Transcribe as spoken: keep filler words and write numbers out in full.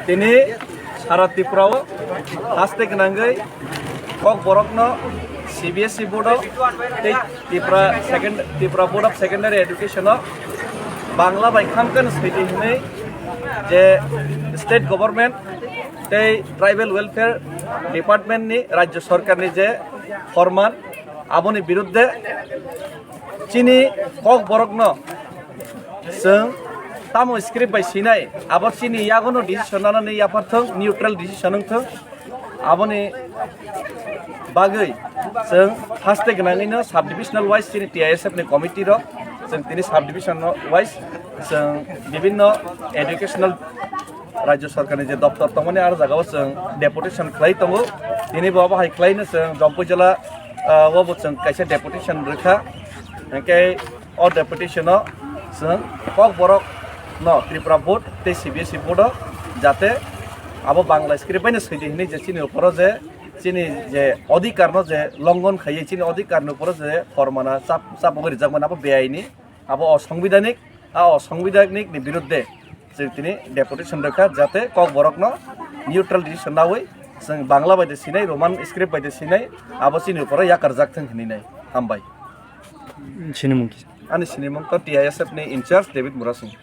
Tini sara Tripura o haste gwnangwi Kokborok no C B S E board o tei Tripura second, Tripura Board of Secondary Education o Bangla bai khamkhe no swidi hinwi je state government tei tribal welfare department ni, rajya sarkar ni je forman, aboni birudde chini Kokborok no chwng tamo script bai sinai, abo chini yago no decision nana ni yaphar thung, neutral decision wng thung. Aboni bagwi chwng haste gwnangwi no sub divisional wise chini T I S F ni committee rok, chwng tini sub division wise chwng bibinno educational rajya sarkar ni je doptor tongmani aro jaga o chwng deputation khlai tongo. Tini bo abo hai khlai no chwng Jampui jila, ah, o bo chwng kaisa deputation rwkha. Hwnkhe o deputation o chwng Kokborok no Tripura board tei C B S E board o jate abo Bangla script bai no swidi hinwi je chini upor o je chini je odhikar no je longon khaiwi chini odhikar ni upor o je formana chap, chapogwi rijak mani abo beaini, abo osongbidhanik, a osongbidhanik ni birudde chwng tini deputation rwkha jate Kokborok no neutral decision nawi chwng Bangla bai de sinai, Roman script bai de sinai, abo chini upor o yakarjak thung hinwi nai. Hambai. Sini mung kisa. Ani sinimung to T I S F ni in charge David Murasing.